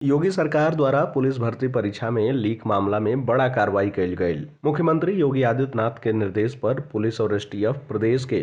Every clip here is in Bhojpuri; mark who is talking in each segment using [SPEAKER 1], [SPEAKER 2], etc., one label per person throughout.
[SPEAKER 1] योगी सरकार द्वारा पुलिस भर्ती परीक्षा में लीक मामला में बड़ा कार्रवाई कइल गईल। मुख्यमंत्री योगी आदित्यनाथ के निर्देश पर पुलिस और एसटीएफ प्रदेश के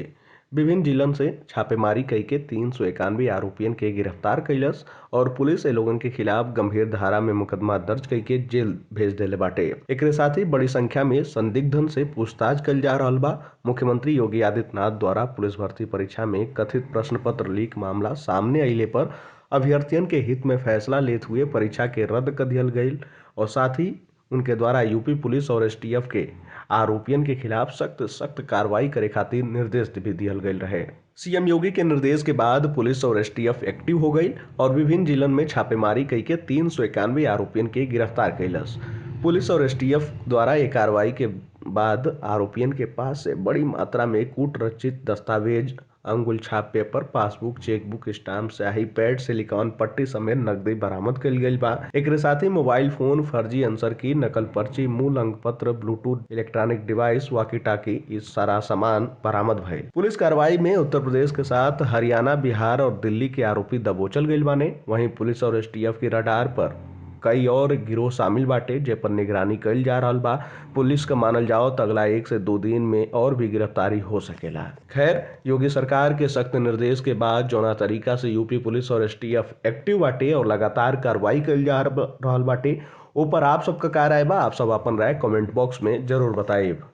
[SPEAKER 1] विभिन्न जिलन से छापेमारी कई के 391 आरोपियन के गिरफ्तार कैलस और पुलिस ए लोगन के खिलाफ गंभीर धारा में मुकदमा दर्ज कई के जेल भेज देले बाटे। एकरे साथ ही बड़ी संख्या में संदिग्धन से पूछताछ कइल जा रहल बा। मुख्यमंत्री योगी आदित्यनाथ द्वारा पुलिस भर्ती परीक्षा में कथित प्रश्न पत्र लीक मामला सामने अइले पर अभ्यर्थियन के हित में फैसला लेत हुए परीक्षा के रद्द कर दिहल गईल और साथ ही उनके द्वारा यूपी पुलिस और एसटीएफ के आरोपियन के खिलाफ सख्त सख्त कार्रवाई करे खातिर निर्देश भी दिहल गईल रहे। सीएम योगी के निर्देश के बाद पुलिस और एसटीएफ एक्टिव हो गई और विभिन्न जिलन में छापेमारी कई के 391 आरोपियन के गिरफ्तार कैलस। पुलिस और एसटीएफ द्वारा ये कार्रवाई के बाद आरोपियन के पास से बड़ी मात्रा में कूटरचित दस्तावेज, अंगुल छाप पेपर, पासबुक, चेकबुक, स्टाम्प, स्याही, पैड, सिलिकॉन पट्टी समेत नकदी बरामद कइल गइल बा। एकरे साथ ही मोबाइल फोन, फर्जी आंसर की, नकल पर्ची, मूल अंक पत्र, ब्लूटूथ, इलेक्ट्रॉनिक डिवाइस, वाकी टाकी इ सारा सामान बरामद भइल। पुलिस कार्रवाई में उत्तर प्रदेश के साथ हरियाणा, बिहार और दिल्ली के आरोपी दबोचल गइल बाने। वहीं पुलिस और एसटीएफ की रडार पर कई और गिरोह शामिल बाटे जे पर निगरानी कइल जा रहल बा। पुलिस का मानल जाओ त अगला 1 से 2 दिन में और भी गिरफ्तारी हो सकेला। खैर, योगी सरकार के सख्त निर्देश के बाद जौना तरीका से यूपी पुलिस और एसटीएफ एक्टिव बाटे और लगातार कार्रवाई कइल जा रहल बाटे, ऊपर आप सबका का राय बा? आप सब अपन राय कमेंट बॉक्स में जरूर बताइब।